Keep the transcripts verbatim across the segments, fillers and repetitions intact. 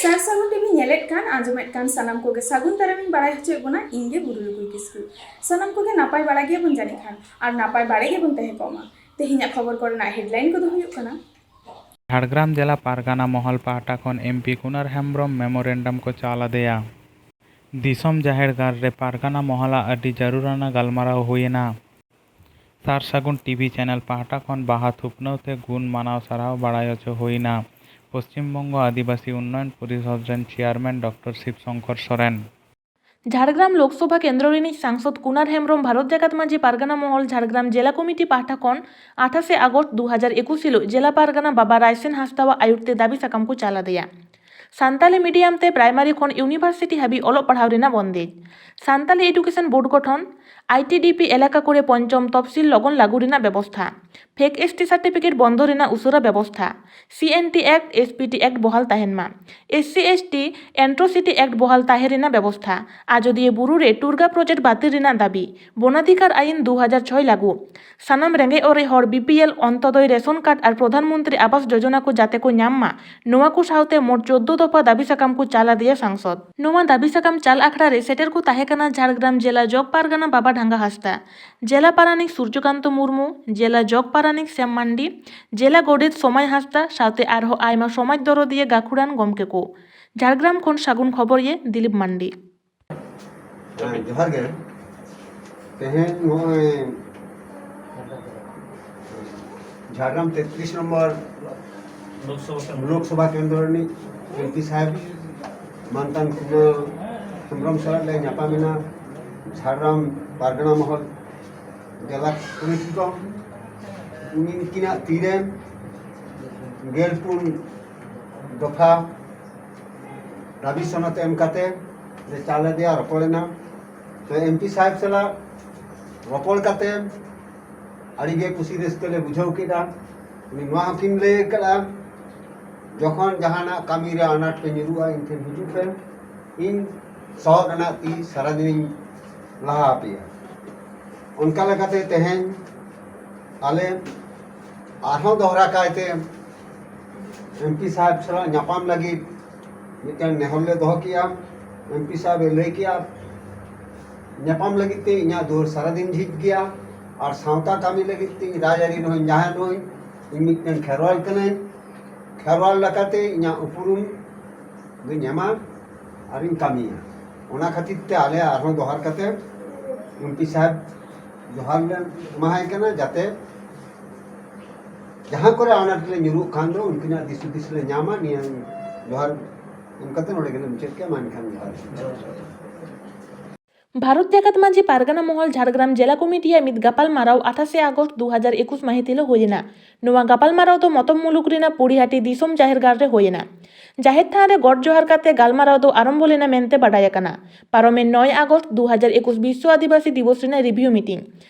ᱥᱟᱨ ᱥᱟᱹᱜᱩᱱ ᱴᱤᱵᱷᱤ ᱧᱮᱞᱮᱫ ᱠᱟᱱ, ᱟᱸᱡᱚᱢᱮᱫ ᱠᱟᱱ ᱥᱟᱱᱟᱢ ᱠᱚᱜᱮ ᱥᱟᱹᱜᱩᱱ ᱫᱟᱨᱟᱢᱤᱧ ᱵᱟᱲᱟᱭ ᱦᱚᱪᱚᱭᱮᱫ ᱵᱚᱱᱟ, ᱤᱧ ᱜᱮ ᱵᱩᱨᱩ ᱞᱩᱠᱩᱭ ᱠᱤᱥᱠᱩ᱾ ᱥᱟᱱᱟᱢ ᱠᱚᱜᱮ ᱱᱟᱯᱟᱭ ᱵᱟᱲᱟ ᱜᱮᱭᱟᱵᱚᱱ ᱡᱟᱹᱱᱤᱡ ᱠᱷᱟᱱ, ᱟᱨ ᱱᱟᱯᱟᱭ ᱵᱟᱲᱟ ᱜᱮᱵᱚᱱ ᱛᱟᱦᱮᱸ ᱠᱚᱜ ᱢᱟ᱾ ᱛᱮᱦᱮᱧᱟᱜ ᱠᱷᱚᱵᱚᱨ ᱠᱚᱨᱮᱱᱟᱜ ᱦᱮᱰᱞᱟᱭᱤᱱ ᱠᱚᱫᱚ ᱦᱩᱭᱩᱜ ᱠᱟᱱᱟ᱾ ᱡᱷᱟᱲᱜᱨᱟᱢ ᱡᱮᱞᱟ ᱯᱟᱨᱜᱟᱱᱟ ᱢᱚᱦᱚᱞ ᱯᱟᱦᱴᱟ ᱠᱷᱚᱱ ᱮᱢᱯᱤ ᱠᱩᱱᱟᱨ ᱦᱮᱢᱵᱽᱨᱚᱢ ᱢᱮᱢᱳᱨᱮᱱᱰᱟᱢ ᱠᱚ ᱪᱟᱞ ᱟᱫᱮᱭᱟ᱾ ᱫᱤᱥᱚᱢ ᱡᱟᱦᱮᱨ ᱜᱟᱲ ᱨᱮ ᱯᱟᱨᱜᱟᱱᱟ ᱢᱚᱦᱚᱞᱟᱜ ᱟᱹᱰᱤ ᱡᱟᱹᱨᱩᱲᱟᱱᱟᱜ ᱜᱟᱞᱢᱟᱨᱟᱣ ᱦᱩᱭᱮᱱᱟ᱾ ᱥᱟᱨ ᱥᱟᱹᱜᱩᱱ ᱴᱤᱵᱷᱤ ᱪᱮᱱᱮᱞ ᱯᱟᱦᱴᱟ ᱠᱷᱚᱱ ᱵᱟᱦᱟ ᱛᱷᱩᱯᱱᱟᱹᱣ ᱛᱮ ᱜᱩᱱ ᱢᱟᱱᱟᱣ ᱥᱟᱨᱦᱟᱣ ᱵᱟᱲᱟᱭ ᱦᱚᱪᱚ ᱦᱩᱭᱮᱱᱟ᱾ ᱯᱚᱥᱪᱤᱢ ᱵᱚᱝᱜᱚ ᱟᱹᱫᱤᱵᱟᱹᱥᱤ ᱩᱱᱱᱚᱭᱚᱱ ᱯᱚᱨᱤᱥᱚᱫ ᱨᱮᱱ ᱪᱮᱭᱟᱨᱢᱮᱱ ᱰᱚᱠᱴᱚᱨ ᱥᱤᱵ ᱥᱚᱝᱠᱚᱨ ᱥᱚᱨᱮᱱ᱾ ᱡᱷᱟᱲᱜᱨᱟᱢ ᱞᱳᱠᱥᱚᱵᱷᱟ ᱠᱮᱱᱫᱨᱚ ᱨᱤᱱᱤᱡ ᱥᱟᱝᱥᱚᱫ ᱠᱩᱱᱟᱨ ᱦᱮᱢᱵᱽᱨᱚᱢ ᱵᱷᱟᱨᱚᱛ ᱡᱟᱠᱟᱛ ᱢᱟᱹᱡᱷᱤ ᱯᱟᱨᱜᱟᱱᱟ ᱢᱚᱦᱚᱞ ᱡᱷᱟᱲᱜᱨᱟᱢ ᱡᱮᱞᱟ ᱠᱚᱢᱤᱴᱤ ᱯᱟᱦᱴᱟ ᱠᱷᱚᱱ ᱟᱴᱷᱟᱥᱮ ᱟᱜᱚᱥᱴ ᱫᱩ ᱦᱟᱡᱟᱨ ᱮᱠᱩᱥ ᱦᱤᱞᱳᱜ ᱡᱮᱞᱟ ᱯᱟᱨᱜᱟᱱᱟ ᱵᱟᱵᱟ ᱨᱟᱭᱥᱮᱱ ᱦᱟᱸᱥᱫᱟᱣᱟᱜ ᱟᱭᱩᱨ ᱛᱮ ᱫᱟᱹᱵᱤ ᱥᱟᱠᱟᱢ ᱠᱚ ᱪᱟᱞ ᱟᱫᱮᱭᱟ᱾ ᱥᱟᱱᱛᱟᱞᱤ ᱢᱤᱰᱤᱭᱟᱢ ᱛᱮ ᱯᱨᱟᱭᱢᱟᱨᱤ ᱠᱷᱚᱱ ᱤᱭᱩᱱᱤᱵᱷᱟᱨᱥᱤᱴᱤ ᱦᱟᱹᱵᱤᱡ ᱚᱞᱚᱜ ᱯᱟᱲᱦᱟᱣ ᱨᱮᱱᱟᱜ ᱵᱚᱱᱫᱮᱡ᱾ ᱥᱟᱱᱛᱟᱞᱤ ᱮᱰᱩᱠᱮᱥᱚᱱ ᱵᱳᱨᱰ ᱜᱚᱴᱷᱚᱱ, ᱟᱭᱴᱤᱰᱤᱯᱤ ᱮᱞᱟᱠᱟ ᱠᱚᱨᱮ ᱯᱚᱧᱪᱚᱢ ᱛᱚᱯᱥᱤᱞ ᱞᱚᱜᱚᱱ ᱞᱟᱹᱜᱩ ᱨᱮᱱᱟᱜ ᱵᱮᱵᱚᱥᱛᱷᱟ, ᱯᱷᱮᱠ ᱮᱥᱴᱤ ᱥᱟᱨᱴᱤᱯᱷᱤᱠᱮᱴ ᱵᱚᱱᱫᱚ ᱨᱮᱱᱟᱜ ᱩᱥᱟᱹᱨᱟ ᱵᱮᱵᱚᱥᱛᱷᱟ, ᱥᱤᱮᱱᱴᱤ ᱮᱠᱴ, ᱮᱥᱯᱤᱴᱤ ᱮᱠᱴ ᱵᱚᱦᱟᱞ ᱛᱟᱦᱮᱱ ᱢᱟ, ᱮᱥᱥᱤ ᱮᱥᱴᱤ ᱮᱱᱴᱨᱳᱥᱤᱴᱤ ᱮᱠᱴ ᱵᱚᱦᱟᱞ ᱛᱟᱦᱮᱸ ᱨᱮᱱᱟᱜ ᱵᱮᱵᱚᱥᱛᱷᱟ, ᱟᱡᱚᱫᱤᱭᱟᱹ ᱵᱩᱨᱩ ᱨᱮ ᱴᱩᱨᱜᱟ ᱯᱨᱚᱡᱮᱠᱴ ᱵᱟᱹᱛᱤᱞ ᱨᱮᱱᱟᱜ ᱫᱟᱹᱵᱤ, ᱵᱚᱱᱟᱫᱷᱤᱠᱟᱨ ᱟᱭᱤᱱ ᱫᱩ ᱦᱟᱡᱟᱨ ᱪᱷᱚᱭ ᱞᱟᱹᱜᱩ, ᱥᱟᱱᱟᱢ ᱨᱮᱸᱜᱮᱡ ᱚᱨᱮᱡ ᱦᱚᱲ ᱵᱤᱯᱤᱮᱞ, ᱚᱱᱛᱚᱫᱚᱭ ᱨᱮᱥᱚᱱ ᱠᱟᱨᱰ ᱟᱨ ᱯᱨᱚᱫᱷᱟᱱ ᱢᱚᱱᱛᱨᱤ ᱟᱵᱟᱥ ᱡᱳᱡᱚᱱᱟ ᱠᱚ ᱡᱟᱛᱮ ᱠᱚ ᱧᱟᱢ ᱢᱟ, ᱱᱚᱣᱟ ᱠᱚ ᱥᱟᱶᱛᱮ ᱢᱳᱴ ᱪᱳᱫᱫᱳ ᱫᱚᱯᱷᱟ ᱫᱟᱹᱵᱤ ᱥᱟᱠᱟᱢ ᱠᱚ ᱪᱟᱞ ᱟᱫᱮᱭᱟ ᱥᱟᱝᱥᱚᱫ᱾ ᱱᱚᱣᱟ ᱫᱟᱹᱵᱤ ᱥᱟᱠᱟᱢ ᱪᱟᱞ ᱟᱠᱷᱲᱟ ᱨᱮ ᱥᱮᱴᱮᱨ ᱠᱚ ᱛᱟᱦᱮᱸ ᱠᱟᱱᱟ ᱡᱷᱟᱲᱜᱨᱟᱢ ᱡᱮᱞᱟ ᱡᱚᱜᱽ ᱯᱟᱨᱜᱟᱱᱟ ᱵᱟᱵᱟ ᱰᱷᱟᱝᱜᱟ ᱦᱟᱸᱥᱫᱟ, ᱡᱮᱞᱟ ᱯᱟᱨᱟᱱᱤᱠ ᱥᱩᱨᱡᱚᱠᱟᱱᱛᱚ ᱢᱩᱨᱢᱩ, ᱡᱮᱞᱟ ᱡᱚᱜᱽ ᱯᱟᱨᱟᱱᱤᱠ ᱥᱮᱢ ᱢᱟᱱᱰᱤ, ᱡᱮᱞᱟ ᱜᱚᱰᱮᱛ ᱥᱚᱢᱟᱭ ᱦᱟᱸᱥᱫᱟ ᱥᱟᱶᱛᱮ ᱟᱨᱦᱚᱸ ᱟᱭᱢᱟ ᱥᱚᱢᱟᱡᱽ ᱫᱚᱨᱚᱫᱤᱭᱟᱹ ᱜᱟᱹᱠᱷᱩᱲᱟᱱ ᱜᱚᱢᱠᱮ ᱠᱚ᱾ ᱡᱷᱟᱲᱜᱨᱟᱢ ᱠᱷᱚᱱ ᱥᱟᱹᱜᱩᱱ ᱠᱷᱚᱵᱚᱨᱤᱭᱟᱹ ᱫᱤᱞᱤᱯ ᱢᱟᱱᱰᱤ᱾ ᱦᱮᱸ, ᱡᱚᱦᱟᱨ ᱜᱮ᱾ ᱛᱮᱦᱮᱧ ᱱᱚᱜᱼᱚᱭ ᱡᱷᱟᱲᱜᱨᱟᱢ ᱛᱮᱛᱨᱤᱥ ᱱᱚᱢᱵᱚᱨ ᱞᱳᱠᱥᱚᱵᱷᱟ ᱠᱮᱱᱫᱨᱚ ᱨᱤᱱᱤᱡ ᱮᱢᱯᱤ ᱥᱟᱦᱮᱵᱽ ᱢᱟᱱᱛᱟᱱ ᱠᱩᱢᱟᱨ ᱦᱮᱢᱵᱽᱨᱚᱢ ᱥᱟᱞᱟᱜ ᱞᱮ ᱧᱟᱯᱟᱢ ᱮᱱᱟ᱾ ᱡᱷᱟᱲᱜᱨᱟᱢ ᱯᱟᱨᱜᱟᱱᱟ ᱢᱚᱦᱚᱞ ᱡᱮᱞᱟ ᱠᱚᱢᱤᱴᱤ ᱠᱚ ᱩᱱᱠᱤᱱᱟᱜ ᱛᱤᱨᱮ ᱜᱮᱞ ᱯᱩᱱ ᱫᱚᱯᱷᱟ ᱫᱟᱹᱵᱤ ᱥᱚᱱᱚᱛ ᱮᱢ ᱠᱟᱛᱮ ᱞᱮ ᱪᱟᱞ ᱟᱫᱮᱭᱟ, ᱨᱚᱯᱚᱲ ᱮᱱᱟ᱾ ᱛᱚ ᱮᱢᱯᱤ ᱥᱟᱦᱮᱵᱽ ᱥᱟᱞᱟᱜ ᱨᱚᱯᱚᱲ ᱠᱟᱛᱮ ᱟᱹᱰᱤ ᱜᱮ ᱠᱩᱥᱤ ᱨᱟᱹᱥᱠᱟᱹ ᱞᱮ ᱵᱩᱡᱷᱟᱹᱣ ᱠᱮᱫᱟ᱾ ᱩᱱᱤ ᱱᱚᱣᱟ ᱦᱚᱸᱠᱤᱱ ᱞᱟᱹᱭ ᱟᱠᱟᱫᱼᱟ, ᱡᱚᱠᱷᱚᱱ ᱡᱟᱦᱟᱱᱟᱜ ᱠᱟᱹᱢᱤ ᱨᱮ ᱟᱱᱟᱴ ᱯᱮ ᱧᱩᱨᱩᱜᱼᱟ, ᱤᱧ ᱴᱷᱮᱱ ᱦᱤᱡᱩᱜ ᱯᱮ, ᱤᱧ ᱥᱚᱦᱚᱫ ᱨᱮᱱᱟᱜ ᱛᱤ ᱥᱟᱨᱟᱫᱤᱱᱤᱧ ᱞᱟᱦᱟ ᱟᱯᱮᱭᱟ᱾ ᱚᱱᱠᱟ ᱞᱮᱠᱟᱛᱮ ᱛᱮᱦᱮᱧ ᱟᱞᱮ ᱟᱨᱦᱚᱸ ᱫᱚᱦᱲᱟ ᱠᱟᱭᱛᱮ ᱮᱢᱯᱤ ᱥᱟᱦᱮᱵᱽ ᱥᱟᱞᱟᱜ ᱧᱟᱯᱟᱢ ᱞᱟᱹᱜᱤᱫ ᱢᱤᱫᱴᱟᱝ ᱱᱮᱦᱚᱨ ᱞᱮ ᱫᱚᱦᱚ ᱠᱮᱜᱼᱟ᱾ ᱮᱢ ᱯᱤ ᱥᱟᱦᱮᱵᱽ ᱮ ᱞᱟᱹᱭ ᱠᱮᱜᱼᱟ, ᱧᱟᱯᱟᱢ ᱞᱟᱹᱜᱤᱫ ᱛᱮ ᱤᱧᱟᱹᱜ ᱫᱩᱣᱟᱹᱨ ᱥᱟᱨᱟᱫᱤᱱ ᱡᱷᱤᱡ ᱜᱮᱭᱟ, ᱟᱨ ᱥᱟᱶᱛᱟ ᱠᱟᱹᱢᱤ ᱞᱟᱹᱜᱤᱫ ᱛᱮ ᱨᱟᱡᱽᱟᱹᱨᱤ ᱨᱮᱦᱚᱸ ᱡᱟᱦᱟᱸ ᱱᱚᱜᱼᱚᱭ ᱤᱧ ᱢᱤᱫᱴᱟᱝ ᱠᱷᱮᱨᱣᱟᱞ ᱠᱟᱹᱱᱟᱹᱧ, ᱠᱷᱮᱨᱣᱟᱞ ᱞᱮᱠᱟᱛᱮ ᱤᱧᱟᱹᱜ ᱩᱯᱨᱩᱢ ᱫᱚᱧ ᱮᱢᱟ ᱟᱨᱤᱧ ᱠᱟᱹᱢᱤᱭᱟ᱾ ᱚᱱᱟ ᱠᱷᱟᱹᱛᱤᱨ ᱛᱮ ᱟᱞᱮ ᱟᱨᱦᱚᱸ ᱫᱚᱦᱟᱨ ᱠᱟᱛᱮ ᱮᱢ ᱯᱤ ᱥᱟᱦᱮᱵᱽ ᱡᱚᱦᱟᱨ ᱞᱮ ᱮᱢᱟᱦᱟᱭ ᱠᱟᱱᱟ, ᱡᱟᱛᱮ ᱡᱟᱦᱟᱸ ᱠᱚᱨᱮ ᱟᱱᱟᱴ ᱞᱮ ᱧᱩᱨᱩᱜ ᱠᱷᱟᱱ ᱫᱚ ᱩᱱᱠᱤᱱᱟᱜ ᱫᱤᱥ ᱦᱩᱫᱤᱥ ᱞᱮ ᱧᱟᱢᱟ᱾ ᱱᱤᱭᱟᱹ ᱡᱚᱦᱟᱨ ᱮᱢ ᱠᱟᱛᱮ ᱱᱚᱰᱮ ᱜᱮᱞᱮ ᱢᱩᱪᱟᱹᱫ ᱠᱮᱫᱟ᱾ ᱢᱟ ᱮᱱᱠᱷᱟᱱ ᱡᱚᱦᱟᱨ᱾ ᱵᱷᱟᱨᱚᱛ ᱡᱟᱠᱟᱛ ᱢᱟᱹᱡᱷᱤ ᱯᱟᱨᱜᱟᱱᱟ ᱢᱚᱦᱚᱞ ᱡᱷᱟᱲᱜᱨᱟᱢ ᱡᱮᱞᱟ ᱠᱚᱢᱤᱴᱤᱭᱟᱜ ᱢᱤᱫ ᱜᱟᱯᱟᱞ ᱢᱟᱨᱟᱣ ᱟᱴᱷᱟᱥᱮ ᱟᱜᱚᱥᱴ ᱫᱩ ᱦᱟᱡᱟᱨ ᱮᱠᱩᱥ ᱢᱟᱹᱦᱤᱛ ᱦᱤᱞᱳᱜ ᱦᱩᱭᱮᱱᱟ᱾ ᱱᱚᱣᱟ ᱜᱟᱯᱟᱞ ᱢᱟᱨᱟᱣ ᱫᱚ ᱢᱚᱛᱚᱢ ᱢᱩᱞᱩᱠ ᱨᱮᱱᱟᱜ ᱯᱩᱲᱤᱦᱟᱹᱴᱤ ᱫᱤᱥᱚᱢ ᱡᱟᱦᱮᱨ ᱜᱟᱲ ᱨᱮ ᱦᱩᱭᱮᱱᱟ᱾ ᱡᱟᱦᱮᱨ ᱛᱷᱟᱱ ᱨᱮ ᱜᱚᱰ ᱡᱚᱦᱟᱨ ᱠᱟᱛᱮ ᱜᱟᱞᱢᱟᱨᱟᱣ ᱫᱚ ᱟᱨᱚᱢᱵᱷᱚ ᱞᱮᱱᱟ ᱢᱮᱱᱛᱮ ᱵᱟᱰᱟᱭ ᱟᱠᱟᱱᱟ᱾ ᱯᱟᱨᱚᱢᱮᱱ ᱱᱚᱭ ᱟᱜᱚᱥᱴ ᱫᱩ ᱦᱟᱡᱟᱨ ᱮᱠᱩᱥ ᱵᱤᱥᱥᱚ ᱟᱹᱫᱤᱵᱟᱹᱥᱤ ᱫᱤᱵᱚᱥ ᱨᱮᱱᱟᱜ ᱨᱤᱵᱷᱤᱭᱩ ᱢᱤᱴᱤᱝ᱾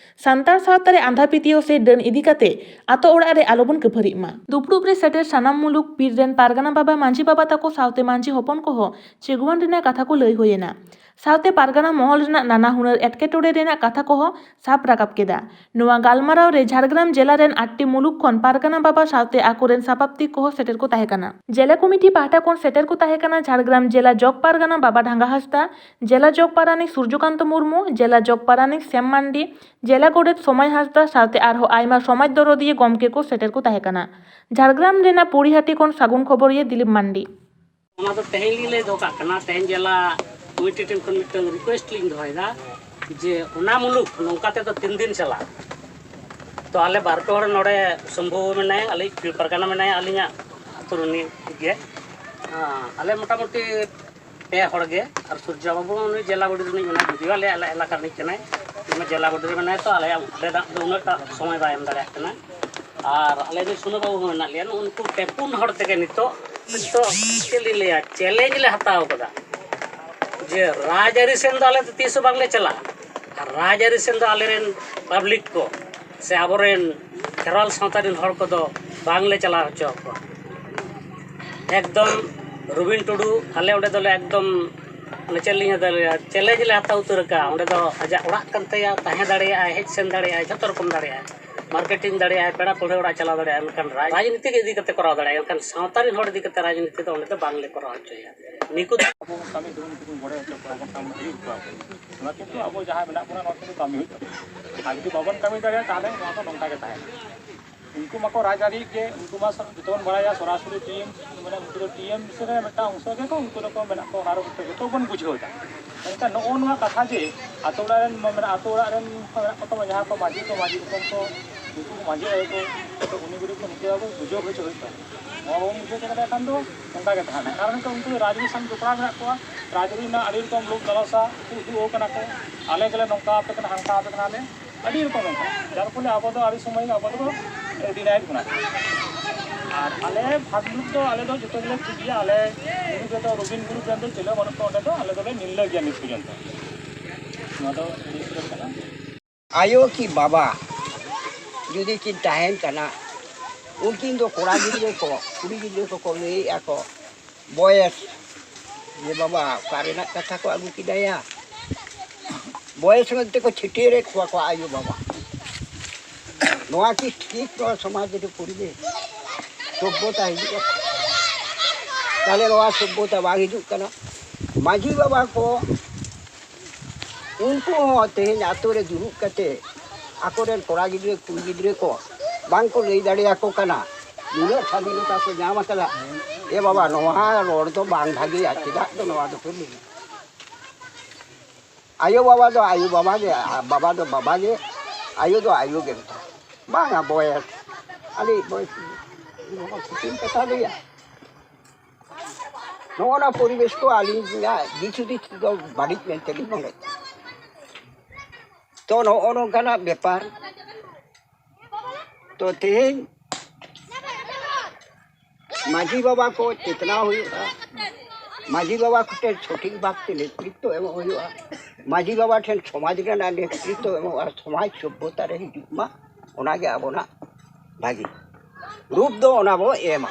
ᱥᱟᱱᱛᱟᱲ ᱥᱟᱶᱛᱟ ᱨᱮ ᱟᱸᱫᱷᱟ ᱯᱟᱹᱛᱭᱟᱹᱣ ᱥᱮ ᱰᱟᱹᱱ ᱤᱫᱤ ᱠᱟᱛᱮ ᱟᱛᱳ ᱚᱲᱟᱜ ᱨᱮ ᱟᱞᱚᱵᱚᱱ ᱠᱟᱹᱯᱷᱟᱹᱨᱤᱜ ᱢᱟ᱾ ᱫᱩᱯᱲᱩᱵ ᱨᱮ ᱥᱮᱴᱮᱨ ᱥᱟᱱᱟᱢ ᱢᱩᱞᱩᱠ ᱯᱤᱲ ᱨᱮᱱ ᱯᱟᱨᱜᱟᱱᱟ ᱵᱟᱵᱟ, ᱢᱟᱹᱡᱷᱤ ᱵᱟᱵᱟ ᱛᱟᱠᱚ ᱥᱟᱶᱛᱮ ᱢᱟᱹᱡᱷᱤ ᱦᱚᱯᱚᱱ ᱠᱚᱦᱚᱸ ᱪᱮᱜᱩᱣᱟᱱ ᱨᱮᱱᱟᱜ ᱠᱟᱛᱷᱟ ᱠᱚ ᱞᱟᱹᱭ ᱦᱩᱭᱮᱱᱟ᱾ ᱥᱟᱶᱛᱮ ᱯᱟᱨᱜᱟᱱᱟ ᱢᱚᱦᱚᱞ ᱨᱮᱱᱟᱜ ᱱᱟᱱᱟ ᱦᱩᱱᱟᱹᱨ ᱮᱴᱠᱮᱴᱚᱬᱮ ᱨᱮᱱᱟᱜ ᱠᱟᱛᱷᱟ ᱠᱚᱦᱚᱸ ᱥᱟᱵ ᱨᱟᱠᱟᱵ ᱠᱮᱫᱟ᱾ ᱱᱚᱣᱟ ᱜᱟᱞᱢᱟᱨᱟᱣ ᱨᱮ ᱡᱷᱟᱲᱜᱨᱟᱢ ᱡᱮᱞᱟ ᱨᱮᱱ ᱟᱴᱴᱤ ᱢᱩᱞᱩᱠ ᱠᱷᱚᱱ ᱯᱟᱨᱜᱟᱱᱟ ᱵᱟᱵᱟ ᱥᱟᱶᱛᱮ ᱟᱠᱚᱨᱮᱱ ᱥᱟᱯᱟᱵᱛᱤ ᱠᱚᱦᱚᱸ ᱥᱮᱴᱮᱨ ᱠᱚ ᱛᱟᱦᱮᱸ ᱠᱟᱱᱟ᱾ ᱡᱮᱞᱟ ᱠᱚᱢᱤᱴᱤ ᱯᱟᱦᱴᱟ ᱠᱷᱚᱱ ᱥᱮᱴᱮᱨ ᱠᱚ ᱛᱟᱦᱮᱸ ᱠᱟᱱᱟ ᱡᱷᱟᱲᱜᱨᱟᱢ ᱡᱮᱞᱟ ᱡᱚᱜᱽ ᱯᱟᱨᱜᱟᱱᱟ ᱵᱟᱵᱟ ᱰᱷᱟᱸᱜᱟ ᱦᱟᱸᱥᱫᱟ, ᱡᱮᱞᱟ ᱡᱚᱜᱽ ᱯᱟᱨᱟᱱᱤᱠ ᱥᱩᱨᱡᱚᱠᱟᱱᱛᱚ ᱢᱩᱨᱢᱩ, ᱡᱮᱞᱟ ᱡᱚᱜᱽ ᱯᱟᱨᱟᱱᱤᱠ ᱥᱮᱢ ᱢᱟᱱᱰᱤ, ᱡᱮᱞᱟ ᱜᱚᱰᱮᱛ ᱥᱚᱢᱟᱭ ᱦᱟᱸᱥᱫᱟ ᱥᱟᱶᱛᱮ ᱟᱨᱦᱚᱸ ᱟᱭᱢᱟ ᱥᱚᱢᱟᱡᱽ ᱫᱚᱨᱚᱫᱤᱭᱟᱹ ᱜᱚᱢᱠᱮ ᱠᱚ ᱥᱮᱴᱮᱨ ᱠᱚ ᱛᱟᱦᱮᱸ ᱠᱟᱱᱟ᱾ ᱡᱷᱟᱲᱜᱨᱟᱢ ᱨᱮᱱᱟᱜ ᱯᱩᱲᱤᱦᱟᱹᱴᱤ ᱠᱷᱚᱱ ᱥᱟᱹᱜᱩᱱ ᱠᱷᱚᱵᱚᱨᱤᱭᱟᱹ ᱫᱤᱞᱤᱯ ᱢᱟᱱᱰᱤ᱾ ᱚᱱᱟ ᱫᱚ ᱛᱮᱦᱮᱧ ᱞᱤᱧ ᱞᱟᱹᱭ ᱫᱚᱦᱚ ᱠᱟᱜ ᱠᱟᱱᱟ, ᱛᱮᱦᱮᱧ ᱡᱮᱞᱟ ᱠᱚᱢᱤᱴᱤ ᱴᱷᱮᱱ ᱠᱷᱚᱱ ᱢᱤᱫᱴᱟᱝ ᱨᱤᱠᱩᱭᱮᱥᱴ ᱞᱤᱧ ᱫᱚᱦᱚᱭᱮᱫᱟ ᱡᱮ ᱚᱱᱟ ᱢᱩᱞᱩᱠ ᱱᱚᱝᱠᱟ ᱛᱮᱫᱚ ᱛᱤᱱ ᱫᱤᱱ ᱪᱟᱞᱟᱜᱼᱟ? ᱛᱚ ᱟᱞᱮ ᱵᱟᱨ ᱯᱮ ᱦᱚᱲ ᱱᱚᱰᱮ ᱥᱚᱢᱵᱷᱩ ᱢᱮᱱᱟᱭᱟ, ᱟᱞᱮ ᱯᱤᱲ ᱯᱟᱨᱜᱟᱱᱟ ᱢᱮᱱᱟᱭᱟ, ᱟᱹᱞᱤᱧᱟᱜ ᱟᱹᱛᱩ ᱨᱤᱱᱤᱡ ᱜᱮ᱾ ᱦᱮᱸ, ᱟᱞᱮ ᱢᱚᱴᱟᱢᱩᱴᱤ ᱯᱮ ᱦᱚᱲ ᱜᱮ, ᱟᱨ ᱥᱩᱨᱡᱟ ᱵᱟᱹᱵᱩ ᱩᱱᱤ ᱡᱮᱞᱟ ᱵᱚᱰᱤ ᱨᱤᱱᱤᱡ ᱢᱮᱱᱟᱭᱟ, ᱡᱩᱫᱤᱭᱳ ᱟᱞᱮ, ᱟᱞᱮ ᱮᱞᱟᱠᱟ ᱨᱤᱱᱤᱡ ᱠᱟᱱᱟᱭ, ᱩᱱᱤ ᱡᱮᱞᱟ ᱵᱚᱰᱤ ᱨᱮ ᱢᱮᱱᱟᱭᱟ, ᱛᱚ ᱟᱞᱮᱭᱟᱜ ᱚᱸᱰᱮᱱᱟᱜ ᱫᱚ ᱩᱱᱟᱹᱜ ᱴᱟ ᱥᱚᱢᱚᱭ ᱵᱟᱭ ᱮᱢ ᱫᱟᱲᱮᱭᱟᱜ ᱠᱟᱱᱟ᱾ ᱟᱨ ᱟᱞᱮ ᱨᱤᱱ ᱥᱩᱱᱟᱹ ᱵᱟᱹᱵᱩ ᱦᱚᱸ ᱢᱮᱱᱟᱜ ᱞᱮᱭᱟ, ᱱᱩᱜᱼᱩ ᱱᱩᱠᱩ ᱯᱮ ᱯᱩᱱ ᱦᱚᱲ ᱛᱮᱜᱮ ᱱᱤᱛᱚᱜ, ᱱᱤᱛᱚᱜ ᱪᱮᱫ ᱞᱤᱧ ᱞᱟᱹᱭᱟ, ᱪᱮᱞᱮᱧᱡᱽ ᱞᱮ ᱦᱟᱛᱟᱣ ᱠᱟᱫᱟ ᱡᱮ ᱨᱟᱡᱽᱟᱹᱨᱤ ᱥᱮᱱ ᱫᱚ ᱟᱞᱮ ᱫᱚ ᱛᱤᱥ ᱦᱚᱸ ᱵᱟᱝᱞᱮ ᱪᱟᱞᱟᱜᱼᱟ, ᱟᱨ ᱨᱟᱡᱽᱟᱹᱨᱤ ᱥᱮᱱ ᱫᱚ ᱟᱞᱮᱨᱮᱱ ᱯᱟᱵᱽᱞᱤᱠ ᱠᱚ ᱥᱮ ᱟᱵᱚᱨᱮᱱ ᱠᱷᱮᱨᱣᱟᱞ ᱥᱟᱶᱛᱟ ᱨᱮᱱ ᱦᱚᱲ ᱠᱚᱫᱚ ᱵᱟᱝᱞᱮ ᱪᱟᱞᱟᱣ ᱦᱚᱪᱚ ᱟᱠᱚᱣᱟ᱾ ᱮᱠᱫᱚᱢ ᱨᱚᱵᱤᱱ ᱴᱩᱰᱩ, ᱟᱞᱮ ᱚᱸᱰᱮ ᱫᱚᱞᱮ ᱮᱠᱫᱚᱢ, ᱢᱟᱱᱮ ᱪᱮᱫ ᱞᱤᱧ ᱢᱮᱛᱟ ᱵᱤᱱᱟ, ᱪᱮᱞᱮᱧᱡᱽ ᱞᱮ ᱦᱟᱛᱟᱣ ᱩᱛᱟᱹᱨ ᱟᱠᱟᱫᱼᱟ᱾ ᱚᱸᱰᱮ ᱫᱚ ᱟᱡᱟᱜ ᱚᱲᱟᱜ ᱠᱟᱱ ᱛᱟᱭᱟ, ᱛᱟᱦᱮᱸ ᱫᱟᱲᱮᱭᱟᱜᱼᱟᱭ, ᱦᱮᱡ ᱥᱮᱱ ᱫᱟᱲᱮᱭᱟᱜᱼᱟᱭ, ᱡᱷᱚᱛᱚ ᱨᱚᱠᱚᱢ ᱫᱟᱲᱮᱭᱟᱜᱼᱟᱭ᱾ ᱢᱟᱨᱠᱮᱴᱤᱝ ᱫᱟᱲᱮᱭᱟᱜᱼᱟ, ᱯᱮᱲᱟ ᱯᱟᱹᱲᱦᱟᱹ ᱚᱲᱟᱜ ᱪᱟᱞᱟᱣ ᱫᱟᱲᱮᱭᱟᱜᱼᱟ, ᱢᱮᱱᱠᱷᱟᱱ ᱨᱟᱡᱽᱱᱤᱛᱤ ᱜᱮ ᱤᱫᱤ ᱠᱟᱛᱮ ᱠᱚᱨᱟᱣ ᱫᱟᱲᱮᱭᱟᱜᱼᱟ, ᱢᱮᱱᱠᱷᱟᱱ ᱥᱟᱶᱛᱟ ᱨᱮᱱ ᱦᱚᱲ ᱤᱫᱤ ᱠᱟᱛᱮ ᱨᱟᱡᱽᱱᱤᱛᱤ ᱫᱚ ᱚᱸᱰᱮ ᱫᱚ ᱵᱟᱝᱞᱮ ᱠᱚᱨᱟᱣ ᱦᱚᱪᱚᱭᱟ᱾ ᱱᱤᱠᱩ ᱫᱚ ᱟᱵᱚ ᱵᱚᱱ ᱠᱟᱹᱢᱤ ᱛᱮᱵᱚᱱ ᱩᱱᱠᱩ ᱵᱚᱱ ᱜᱚᱲᱚ ᱦᱚᱪᱚ ᱠᱚᱣᱟ, ᱵᱚᱱ ᱠᱟᱹᱢᱤ ᱦᱩᱭᱩᱜ ᱠᱚᱣᱟ᱾ ᱚᱱᱟ ᱠᱤᱱᱛᱩ ᱟᱵᱚ ᱡᱟᱦᱟᱸᱭ ᱢᱮᱱᱟᱜ ᱵᱚᱱᱟ, ᱱᱚᱣᱟ ᱠᱤᱱᱛᱩ ᱠᱟᱹᱢᱤ ᱦᱩᱭᱩᱜ ᱛᱟᱵᱚᱱᱟ᱾ ᱟᱨ ᱡᱩᱫᱤ ᱵᱟᱵᱚᱱ ᱠᱟᱹᱢᱤ ᱫᱟᱲᱮᱭᱟᱜᱼᱟ, ᱛᱟᱦᱚᱞᱮ ᱱᱚᱣᱟ ᱫᱚ ᱱᱚᱝᱠᱟ ᱜᱮ ᱛᱟᱦᱮᱱᱟ᱾ ᱩᱱᱠᱩ ᱢᱟᱠᱚ ᱨᱟᱡᱽᱟᱹᱨᱤ ᱜᱮ, ᱩᱱᱠᱩ ᱢᱟ ᱡᱚᱛᱚ ᱵᱚᱱ ᱵᱟᱲᱟᱭᱟ, ᱥᱚᱨᱟᱥᱚᱨᱤ ᱴᱤ ᱮᱢ, ᱢᱟᱱᱮ ᱩᱱᱠᱩ ᱫᱚ ᱴᱤ ᱮᱢ ᱥᱮ ᱨᱮ ᱢᱤᱫᱴᱟᱝ ᱚᱝᱥᱚ ᱜᱮᱠᱚ, ᱩᱱᱠᱩ ᱫᱚᱠᱚ ᱢᱮᱱᱟᱜ ᱠᱚᱣᱟ, ᱚᱱᱟ ᱨᱮ ᱡᱚᱛᱚ ᱵᱚᱱ ᱵᱩᱡᱷᱟᱹᱣ ᱮᱫᱟ᱾ ᱢᱮᱱᱠᱷᱟᱱ ᱱᱚᱜᱼᱚ ᱱᱚᱣᱟ ᱠᱟᱛᱷᱟ ᱡᱮ ᱟᱛᱳ ᱚᱲᱟᱜ ᱨᱮᱱ ᱢᱮᱱᱟᱜ, ᱟᱛᱳ ᱚᱲᱟᱜ ᱨᱮᱱ ᱢᱮᱱᱟᱜ ᱠᱚ ᱛᱟᱵᱚᱱᱟ, ᱡᱟᱦᱟᱸ ᱠᱚ ᱢᱟᱹᱡᱷᱤ ᱠᱚ, ᱢᱟᱹᱡᱷᱤ ᱦᱚᱯᱚᱱ ᱠᱚ, ᱩᱱᱠᱩ ᱠᱚ ᱢᱟᱹᱡᱷᱤ ᱟᱭᱳ ᱠᱚ, ᱛᱚ ᱩᱱᱤ ᱜᱩᱨᱩ ᱠᱚ ᱱᱤᱛᱚᱜ ᱟᱵᱚ ᱵᱩᱡᱷᱟᱹᱣ ᱦᱚᱪᱚ ᱦᱩᱭᱩᱜ ᱛᱟᱵᱚᱱᱟ᱾ ᱱᱚᱣᱟ ᱵᱟᱵᱚᱱ ᱵᱩᱡᱷᱟᱹᱣ ᱦᱚᱪᱚ ᱫᱟᱲᱮᱭᱟᱜ ᱠᱷᱟᱱ ᱫᱚ ᱚᱱᱠᱟ ᱜᱮ ᱛᱟᱦᱮᱱᱟ᱾ ᱠᱟᱨᱚᱱ ᱠᱚ ᱩᱱᱠᱩ ᱫᱚ ᱨᱟᱡᱽᱱᱤᱛᱤ ᱥᱟᱶ ᱡᱚᱯᱲᱟᱣ ᱢᱮᱱᱟᱜ ᱠᱚᱣᱟ, ᱨᱟᱡᱽᱱᱤᱛᱤ ᱨᱮᱱᱟᱜ ᱟᱹᱰᱤ ᱨᱚᱠᱚᱢ ᱞᱳᱵᱷ ᱞᱟᱞᱥᱟ ᱩᱫᱩᱜ ᱟᱠᱟᱱᱟ ᱠᱚ, ᱟᱞᱮ ᱜᱮᱞᱮ ᱱᱚᱝᱠᱟ ᱟᱯᱮ ᱠᱟᱱᱟ, ᱦᱟᱱᱠᱟ ᱟᱯᱮ ᱠᱟᱱᱟᱞᱮ, ᱟᱹᱰᱤ ᱨᱚᱠᱚᱢ ᱱᱚᱝᱠᱟ᱾ ᱡᱟᱨ ᱯᱷᱚᱞᱮ ᱟᱵᱚ ᱫᱚ ᱟᱹᱰᱤ ᱥᱚᱢᱚᱭ ᱟᱵᱚ ᱫᱚ ᱰᱤᱱᱟᱭᱮᱰ ᱵᱚᱱᱟ᱾ ᱟᱨ ᱟᱞᱮ ᱵᱷᱟᱜᱽ ᱜᱨᱩᱯ ᱫᱚ ᱟᱞᱮ ᱫᱚ ᱡᱚᱛᱚ ᱜᱮᱞᱮ ᱴᱷᱤᱠ ᱜᱮᱭᱟ᱾ ᱟᱞᱮ ᱜᱩᱨᱩ ᱨᱮᱫᱚ, ᱨᱚᱵᱤᱱ ᱜᱩᱨᱩ ᱨᱮᱱ ᱫᱚ ᱪᱮᱞᱮ ᱵᱟᱹᱱᱩᱜ ᱠᱚᱣᱟ, ᱚᱸᱰᱮ ᱫᱚ ᱟᱞᱮ ᱫᱚᱞᱮ ᱱᱤᱨᱞᱟᱹ ᱜᱮᱭᱟ ᱱᱤᱛ ᱯᱚᱨᱡᱚᱱᱛᱚ᱾ ᱱᱚᱣᱟ ᱫᱚ ᱟᱹᱰᱤ ᱩᱥᱟᱹᱨᱟ ᱠᱟᱱᱟ᱾ ᱟᱭᱳ ᱠᱤ ᱵᱟᱵᱟ ᱡᱩᱫᱤ ᱠᱤᱱ ᱛᱟᱦᱮᱱ ᱠᱟᱱᱟ, ᱩᱱᱠᱤᱱ ᱫᱚ ᱠᱚᱲᱟ ᱜᱤᱫᱽᱨᱟᱹ ᱠᱚ, ᱠᱩᱲᱤ ᱜᱤᱫᱽᱨᱟᱹ ᱠᱚᱠᱚ ᱞᱟᱹᱭᱮᱫᱼᱟ ᱠᱚ, ᱵᱚᱭᱮᱥ, ᱡᱮ ᱵᱟᱵᱟ ᱚᱠᱟ ᱨᱮᱱᱟᱜ ᱠᱟᱛᱷᱟ ᱠᱚ ᱟᱹᱜᱩ ᱠᱮᱫᱟᱭᱟ? ᱵᱚᱭᱮᱥ ᱢᱮᱱᱛᱮ ᱠᱚ ᱪᱷᱟᱹᱴᱭᱟᱹᱨᱮᱫ ᱠᱚᱣᱟ ᱠᱚ ᱟᱭᱳ ᱵᱟᱵᱟ᱾ ᱱᱚᱣᱟ ᱠᱤ ᱴᱷᱤᱠ? ᱱᱚᱣᱟ ᱥᱚᱢᱟᱡᱽ ᱨᱮ ᱯᱚᱨᱤᱵᱮᱥ ᱥᱚᱵᱷᱚᱛᱟ ᱦᱤᱡᱩᱜᱼᱟ? ᱛᱟᱦᱞᱮ ᱱᱚᱣᱟ ᱥᱚᱵᱷᱚᱛᱟ ᱵᱟᱝ ᱦᱤᱡᱩᱜ ᱠᱟᱱᱟ᱾ ᱢᱟᱹᱡᱷᱤ ᱵᱟᱵᱟ ᱠᱚ ᱩᱱᱠᱩ ᱦᱚᱸ ᱛᱮᱦᱮᱧ ᱟᱛᱳ ᱨᱮ ᱫᱩᱲᱩᱵ ᱠᱟᱛᱮ ᱟᱠᱚᱨᱮᱱ ᱠᱚᱲᱟ ᱜᱤᱫᱽᱨᱟᱹ ᱠᱩᱲᱤ ᱜᱤᱫᱽᱨᱟᱹ ᱠᱚ ᱵᱟᱝ ᱠᱚ ᱞᱟᱹᱭ ᱫᱟᱲᱮᱭᱟᱠᱚ ᱠᱟᱱᱟ᱾ ᱱᱩᱱᱟᱹᱜ ᱥᱟᱫᱷᱤᱱᱚᱛᱟ ᱠᱚ ᱧᱟᱢ ᱟᱠᱟᱫᱟ᱾ ᱮ ᱵᱟᱵᱟ, ᱱᱚᱣᱟ ᱨᱚᱲ ᱫᱚ ᱵᱟᱝ ᱵᱷᱟᱜᱮᱭᱟ, ᱪᱮᱫᱟᱜ ᱫᱚ ᱱᱚᱣᱟ ᱫᱚᱠᱚ ᱞᱟᱹᱭᱟ? ᱟᱭᱳ ᱵᱟᱵᱟ ᱫᱚ ᱟᱭᱳ ᱵᱟᱵᱟ ᱜᱮ, ᱟᱨ ᱵᱟᱵᱟ ᱫᱚ ᱵᱟᱵᱟ ᱜᱮ, ᱟᱭᱳ ᱫᱚ ᱟᱭᱳ ᱜᱮ ᱢᱮᱛᱟᱭ᱾ ᱵᱟᱝᱟ ᱵᱚᱭᱮᱥ, ᱟᱞᱮ ᱵᱚᱭᱮᱥ, ᱱᱚᱣᱟ ᱠᱚᱴᱷᱤᱱ ᱠᱟᱛᱷᱟ ᱞᱟᱹᱭᱟ᱾ ᱱᱚᱜᱼᱚ ᱱᱟ ᱯᱚᱨᱤᱵᱮᱥ ᱠᱚ ᱟᱹᱞᱤᱧᱟᱜ ᱫᱤᱥ ᱦᱩᱫᱤᱥ ᱫᱚ ᱵᱟᱹᱲᱤᱡ ᱢᱮᱱᱛᱮ ᱞᱤᱧ ᱢᱚᱱᱮᱭᱟ᱾ ᱛᱚ ᱱᱚᱜᱼᱚ ᱱᱚᱝᱠᱟᱱᱟᱜ ᱵᱮᱯᱟᱨ᱾ ᱛᱚ ᱛᱮᱦᱮᱧ ᱢᱟᱹᱡᱷᱤ ᱵᱟᱵᱟ ᱠᱚ ᱪᱮᱛᱱᱟᱣ ᱦᱩᱭᱩᱜᱼᱟ, ᱢᱟᱹᱡᱷᱤ ᱵᱟᱵᱟ ᱠᱚᱴᱷᱮᱱ ᱥᱚᱴᱷᱤᱠ ᱵᱷᱟᱵᱽᱛᱮ ᱱᱮᱛᱨᱤᱛᱵ ᱮᱢᱚᱜ ᱦᱩᱭᱩᱜᱼᱟ, ᱢᱟᱹᱡᱷᱤ ᱵᱟᱵᱟ ᱴᱷᱮᱱ ᱥᱚᱢᱟᱡᱽ ᱨᱮᱱᱟᱜ ᱱᱮᱛᱨᱤᱛᱵ ᱮᱢᱚᱜᱼᱟ, ᱥᱚᱢᱟᱡᱽ ᱥᱚᱵᱷᱚᱛᱟ ᱨᱮ ᱦᱤᱡᱩᱜ ᱢᱟ, ᱚᱱᱟᱜᱮ ᱟᱵᱚᱱᱟᱜ ᱵᱷᱟᱹᱜᱤ ᱨᱩᱯ ᱫᱚ ᱚᱱᱟ ᱵᱚ ᱮᱢᱟ᱾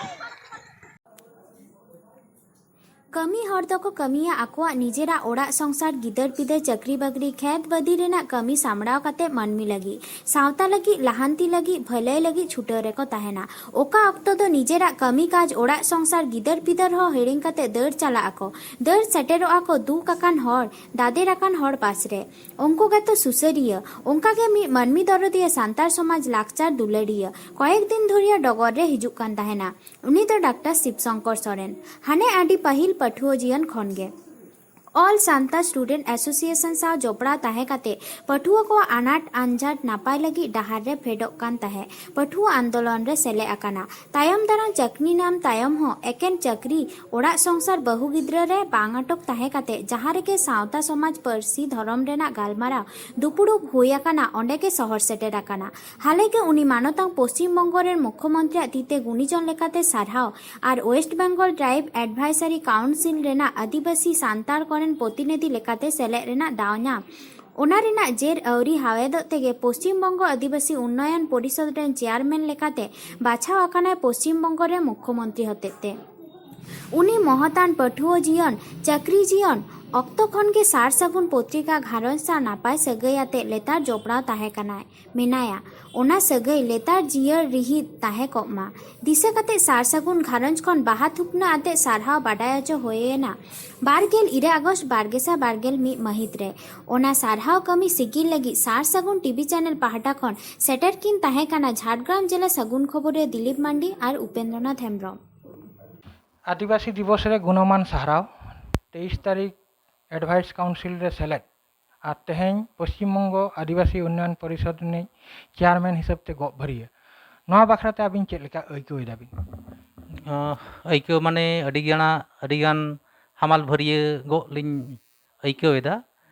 ᱠᱟᱹᱢᱤ ᱦᱚᱲ ᱫᱚᱠᱚ ᱠᱟᱹᱢᱤᱭᱟ ᱟᱠᱚᱣᱟᱜ ᱱᱤᱡᱮᱨᱟᱜ ᱚᱲᱟᱜ ᱥᱚᱝᱥᱟᱨ, ᱜᱤᱫᱟᱹᱨ ᱯᱤᱫᱟᱹᱨ, ᱪᱟᱹᱠᱨᱤ ᱵᱟᱹᱠᱨᱤ, ᱠᱷᱮᱛ ᱵᱟᱹᱫᱤ ᱨᱮᱱᱟᱜ ᱠᱟᱹᱢᱤ ᱥᱟᱢᱲᱟᱣ ᱠᱟᱛᱮ ᱢᱟᱹᱱᱢᱤ ᱞᱟᱹᱜᱤᱫ, ᱥᱟᱶᱛᱟ ᱞᱟᱹᱜᱤᱫ, ᱞᱟᱦᱟᱱᱛᱤ ᱞᱟᱹᱜᱤᱫ, ᱵᱷᱟᱹᱞᱟᱹᱭ ᱞᱟᱹᱜᱤᱫ ᱪᱷᱩᱴᱟᱹᱣ ᱨᱮᱠᱚ ᱛᱟᱦᱮᱱᱟ᱾ ᱚᱠᱟ ᱚᱠᱛᱚ ᱫᱚ ᱱᱤᱡᱮᱨᱟᱜ ᱠᱟᱹᱢᱤ ᱠᱟᱡᱽ, ᱚᱲᱟᱜ ᱥᱚᱝᱥᱟᱨ, ᱜᱤᱫᱟᱹᱨ ᱯᱤᱫᱟᱹᱨ ᱦᱚᱸ ᱦᱤᱲᱤᱧ ᱠᱟᱛᱮ ᱫᱟᱹᱲ ᱪᱟᱞᱟᱜ ᱟᱠᱚ᱾ ᱫᱟᱹᱲ ᱥᱮᱴᱮᱨᱚᱜᱼᱟ ᱠᱚ ᱫᱩᱠ ᱟᱠᱟᱱ ᱦᱚᱲ, ᱫᱟᱫᱮᱨ ᱟᱠᱟᱱ ᱦᱚᱲ ᱯᱟᱥ ᱨᱮ᱾ ᱩᱱᱠᱩ ᱜᱮᱛᱚ ᱥᱩᱥᱟᱹᱨᱤᱭᱟᱹ᱾ ᱚᱱᱠᱟ ᱜᱮ ᱢᱤᱫ ᱢᱟᱹᱱᱢᱤ ᱫᱚᱨᱚᱫᱤᱭᱟᱹ, ᱥᱟᱱᱛᱟᱲ ᱥᱚᱢᱟᱡᱽ ᱞᱟᱠᱪᱟᱨ ᱫᱩᱞᱟᱹᱲᱤᱭᱟᱹ ᱠᱚᱭᱮᱠ ᱫᱤᱱ ᱫᱷᱩᱨᱤᱭᱟᱹ ᱰᱚᱜᱚᱨ ᱨᱮ ᱦᱤᱡᱩᱜ ᱠᱟᱱ ᱛᱟᱦᱮᱱᱟ᱾ ᱩᱱᱤ ᱫᱚ ᱰᱟᱠᱛᱟᱨ ᱥᱤᱵ ᱥᱚᱝᱠᱚᱨ ᱥᱚᱨᱮᱱ᱾ ᱦᱟᱱᱮ ᱟᱹᱰᱤ ᱯᱟᱹᱦᱤᱞ ᱯᱟᱹᱴᱷᱩᱣᱟᱹ ᱡᱤᱭᱚᱱ ᱠᱷᱚᱱ ᱜᱮ All Santa Student Association ᱥᱟᱶ ᱡᱚᱯᱲᱟᱣ ᱛᱟᱦᱮᱸ ᱠᱟᱛᱮ ᱯᱟᱹᱴᱷᱩᱣᱟᱹ ᱠᱚᱣᱟᱜ ᱟᱱᱟᱴ ᱟᱱᱡᱷᱟᱴ ᱱᱟᱯᱟᱭ ᱞᱟᱹᱜᱤᱫ ᱰᱟᱦᱟᱨ ᱨᱮ ᱯᱷᱮᱰᱚᱜ ᱠᱟᱱ ᱛᱟᱦᱮᱸ᱾ ᱯᱟᱹᱴᱷᱩᱣᱟᱹ ᱟᱱᱫᱳᱞᱚᱱ ᱨᱮ ᱥᱮᱞᱮᱫ ᱟᱠᱟᱱᱟ᱾ ᱛᱟᱭᱚᱢ ᱫᱟᱨᱟᱢ ᱪᱟᱹᱠᱨᱤ ᱧᱟᱢ ᱛᱟᱭᱚᱢ ᱦᱚᱸ ᱮᱠᱮᱱ ᱪᱟᱹᱠᱨᱤ, ᱚᱲᱟᱜ ᱥᱚᱝᱥᱟᱨ, ᱵᱟᱹᱦᱩ ᱜᱤᱫᱽᱨᱟᱹ ᱨᱮ ᱵᱟᱝ ᱟᱴᱚᱠ ᱛᱟᱦᱮᱸ ᱠᱟᱛᱮ ᱡᱟᱦᱟᱸ ᱨᱮᱜᱮ ᱥᱟᱶᱛᱟ ᱥᱚᱢᱟᱡᱽ, ᱯᱟᱹᱨᱥᱤ, ᱫᱷᱚᱨᱚᱢ ᱨᱮᱱᱟᱜ ᱜᱟᱞᱢᱟᱨᱟᱣ ᱫᱩᱯᱩᱲᱩᱵ ᱦᱩᱭ ᱟᱠᱟᱱᱟ, ᱚᱸᱰᱮ ᱜᱮ ᱥᱚᱦᱚᱨ ᱥᱮᱴᱮᱨ ᱟᱠᱟᱱᱟ᱾ ᱦᱟᱞᱮ ᱜᱮ ᱩᱱᱤ ᱢᱟᱱᱚᱛᱟᱝ ᱯᱚᱥᱪᱤᱢ ᱵᱚᱝᱜᱚ ᱨᱮᱱ ᱢᱩᱠᱷᱭᱚᱢᱚᱱᱛᱨᱤᱭᱟᱜ ᱛᱤ ᱛᱮ ᱜᱩᱱᱤᱡᱚᱱ ᱞᱮᱠᱟᱛᱮ ᱥᱟᱨᱦᱟᱣ ᱟᱨ West Bengal Tribe Advisory Council ᱨᱮᱱᱟᱜ ᱟᱹᱫᱤᱵᱟᱹᱥᱤ ᱥᱟᱱᱛᱟᱲ ᱠᱚᱨᱮᱱ ᱯᱨᱚᱛᱤᱱᱤᱫᱷᱤ ᱞᱮᱠᱟᱛᱮ ᱥᱮᱞᱮᱫ ᱨᱮᱱᱟᱜ ᱫᱟᱣ ᱧᱟᱢ᱾ ᱚᱱᱟ ᱨᱮᱱᱟᱜ ᱡᱮᱨ ᱟᱹᱣᱨᱤ ᱦᱟᱣᱮᱫᱚᱜ ᱛᱮᱜᱮ ᱯᱚᱥᱪᱤᱢ ᱵᱚᱝᱜᱚ ᱟᱹᱫᱤᱵᱟᱹᱥᱤ ᱩᱱᱱᱚᱭᱚᱱ ᱯᱚᱨᱤᱥᱚᱫᱽ ᱨᱮᱱ ᱪᱮᱭᱟᱨᱢᱮᱱ ᱞᱮᱠᱟᱛᱮ ᱵᱟᱪᱷᱟᱣ ᱟᱠᱟᱱᱟᱭ ᱯᱚᱥᱪᱤᱢ ᱵᱚᱝᱜᱚ ᱨᱮ ᱢᱩᱠᱷᱭᱚᱢᱚᱱᱛᱨᱤ ᱦᱚᱛᱮᱛᱮ᱾ ᱩᱱᱤ ᱢᱚᱦᱚᱛᱟᱱ ᱯᱟᱹᱴᱷᱩᱣᱟᱹ ᱡᱤᱭᱚᱱ, ᱪᱟᱹᱠᱨᱤ ᱡᱤᱭᱚᱱ ᱚᱠᱛᱚ ᱠᱷᱚᱱ ᱜᱮ ᱥᱟᱨ ᱥᱟᱹᱜᱩᱱ ᱯᱚᱛᱨᱤᱠᱟ ᱜᱷᱟᱨᱚᱸᱡᱽ ᱥᱟᱶ ᱱᱟᱯᱟᱭ ᱥᱟᱹᱜᱟᱹᱭ ᱟᱛᱮ ᱞᱮᱛᱟᱲ ᱡᱚᱯᱲᱟᱣ ᱛᱟᱦᱮᱸ ᱠᱟᱱᱟᱭ, ᱢᱮᱱᱟᱭᱟ᱾ ᱚᱱᱟ ᱥᱟᱹᱜᱟᱹᱭ ᱞᱮᱛᱟᱲ ᱡᱤᱭᱟᱹᱲ ᱨᱤᱦᱤᱴ ᱛᱟᱦᱮᱸ ᱠᱚᱜ ᱢᱟ᱾ ᱫᱤᱥᱟᱹ ᱠᱟᱛᱮ ᱥᱟᱨ ᱥᱟᱹᱜᱩᱱ ᱜᱷᱟᱨᱚᱸᱡᱽ ᱠᱷᱚᱱ ᱵᱟᱦᱟ ᱛᱷᱩᱯᱱᱟᱹ ᱟᱛᱮ ᱥᱟᱨᱦᱟᱣ ᱵᱟᱰᱟᱭ ᱦᱚᱪᱚ ᱦᱩᱭᱮᱱᱟ ᱵᱟᱨ ᱜᱮᱞ ᱤᱨᱟᱹ ᱟᱜᱚᱥᱴ ᱵᱟᱨ ᱜᱮᱥᱟᱭ ᱵᱟᱨ ᱜᱮᱞ ᱢᱤᱫ ᱢᱟᱹᱦᱤᱛ ᱨᱮ᱾ ᱚᱱᱟ ᱥᱟᱨᱦᱟᱣ ᱠᱟᱹᱢᱤ ᱥᱤᱜᱤᱞ ᱞᱟᱹᱜᱤᱫ ᱥᱟᱨ ᱥᱟᱹᱜᱩᱱ ᱴᱤᱵᱷᱤ ᱪᱮᱱᱮᱞ ᱯᱟᱦᱴᱟ ᱠᱷᱚᱱ ᱥᱮᱴᱮᱨ ᱠᱤᱱ ᱛᱟᱦᱮᱸ ᱠᱟᱱᱟ ᱡᱷᱟᱲᱜᱨᱟᱢ ᱡᱮᱞᱟ ᱥᱟᱹᱜᱩᱱ ᱠᱷᱚᱵᱚᱨᱤᱭᱟᱹ ᱫᱤᱞᱤᱯ ᱢᱟᱱᱰᱤ ᱟᱨ ᱩᱯᱮᱱᱫᱨᱚᱱᱟᱛᱷ ᱦᱮᱢᱵᱨᱚᱢ᱾ ᱟᱹᱫᱤᱵᱟᱹᱥᱤ ᱫᱤᱵᱚᱥ ᱨᱮ ᱜᱩᱱᱚᱢᱟᱱ ᱥᱟᱨᱦᱟᱣ, ᱛᱮᱭᱤᱥ ᱛᱟᱹᱨᱤᱠᱷ Advice Council ᱨᱮ ᱥᱮᱞᱮᱫ, ᱟᱨ ᱛᱮᱦᱮᱧ ᱯᱚᱥᱪᱤᱢ ᱵᱚᱝᱜᱚ ᱟᱹᱫᱤᱵᱟᱹᱥᱤ ᱩᱱᱱᱚᱭᱚᱱ ᱯᱚᱨᱤᱥᱚᱫᱽ ᱨᱤᱱᱤᱡ ᱪᱮᱭᱟᱨᱢᱮᱱ ᱦᱤᱥᱟᱹᱵ ᱛᱮ ᱜᱚᱜ ᱵᱷᱟᱹᱨᱤᱭᱟᱹ᱾ ᱱᱚᱣᱟ ᱵᱟᱠᱷᱨᱟ ᱛᱮ ᱟᱹᱵᱤᱱ ᱪᱮᱫ ᱞᱮᱠᱟ ᱟᱹᱭᱠᱟᱹᱣ ᱮᱫᱟ ᱵᱤᱱ? ᱟᱸ, ᱟᱹᱭᱠᱟᱹᱣ ᱢᱟᱱᱮ ᱟᱹᱰᱤ ᱜᱟᱱ, ᱟᱹᱰᱤ ᱜᱟᱱ ᱦᱟᱢᱟᱞ ᱵᱷᱟᱹᱨᱤᱭᱟᱹ ᱜᱚᱜ ᱞᱤᱧ ᱟᱹᱭᱠᱟᱹᱣ ᱮᱫᱟ,